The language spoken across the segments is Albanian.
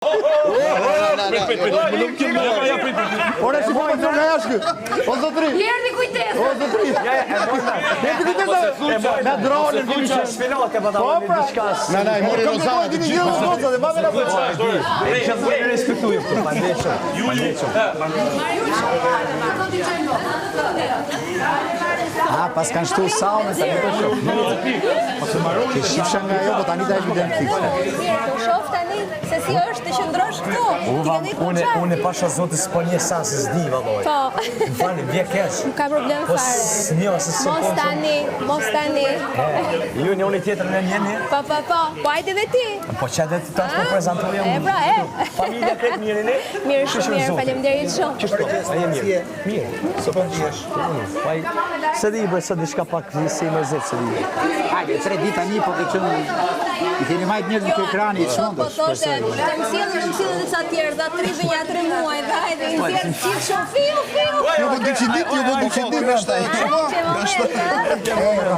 Prit, prit, prit. Ja, ja, prit, prit. Ore, si po më nga jashtë ky? O zotri. I erdhi kujtesa. O zotri. Ja, ja, e mora. Erdhi kujtesa. Me dronin kemi qenë. Sfilate pa ta Po pra. diçka. Na, na, i mori Kam Rozana kërkuar të dini gjithë. gjithë goca dhe ma me na E që të respektuj këtu, faleminderit shumë. Juli, Ah, pas kanë shtu saunën tani po shoh. Ke shifsha nga ajo, po tani ta evident fikse. Po shoh tani se si është të qëndrosh këtu. Ti ke ndejt Unë çfarë? unë pasha zotin s'po një sa se s'di vallai. Po. Më falni, vje keq. Nuk ka problem Po fare. s'njoh se s'e Mos po. tani, mos tani. Ju njëri tjetrin e njeni. Po, po, po. Po hajde dhe ti. Po që dhe ti tash po prezantoj E pra, e. Familja krejt mirë ne? Mirë, shumë mirë, faleminderit shumë. Qështu, a je mirë? Mirë. Së po ndihesh? Po ai se di bre, se diçka pak si i mërzit se di. Hajde, tre ditë tani po ke qenë i keni majt njerëzit ke ekrani i Sot po çmendësh. thoshte, të më sjellin, të më sjellin edhe ca tjerë, dha tri për një tre muaj, dha hajde, i nxjerr gjithë shumë fiu, fiu. Ju po 200 ditë, ju po 200 ditë. Është ai. Që moment, ha?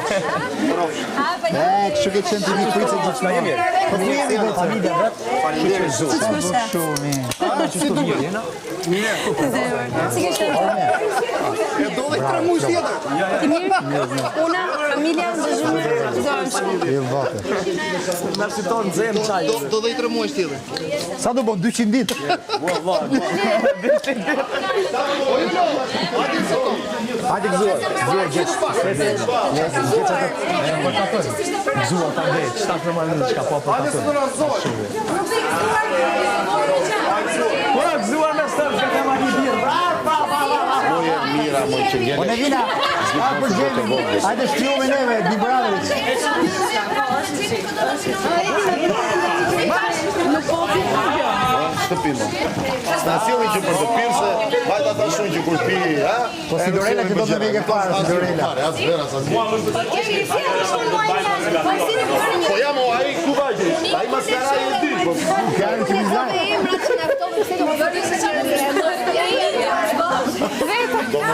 Ha, E, kështu ke qenë ti mikpritse gjithmonë. Po ku jeni goca? Familja vet, faleminderit Zotit. Shumë mirë. Si duket? Jena? Si ke qenë? E do dhe tre muaj tjetër. Ti mirë? Puna, familja, çdo mirë, gëzohem shumë. Je vate. Na si ton nxem çaj. Do do dhe tre muaj tjetër. Sa do bon 200 ditë? Hajde gëzuar. Gëzuar gjeç. Gëzuar ta ndej, çta për marrë diçka po po ta. Se do na zohet. Po gëzuar me stër, që ka marrë një birrë. Pa pa pa pa. Moje mira, moj që Po ne vina. A për gjeni. Hajde shtiu me neve, Big Brotherit. Shtëpi mo. S'na sjellin që për të pirë se vajta thash unë që kur pi, ha? Po si Dorela që do të vijë para, si Dorela. Fare, as vera, as asgjë. Po si të bërë një Po jam o ai ku vajti? Ai maskarai e di, po. Fjalën që mizaj. emrat që na ftove pse do të bësh Do më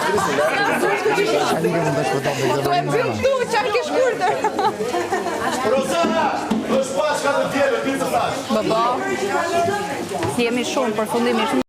thrisë nga. Tani ke mund të shpëton me këtë E mbyll këtu, çfarë ke shkurtër? Rozana, është paska të dielën, ti të thash. Jemi shumë përfundimisht.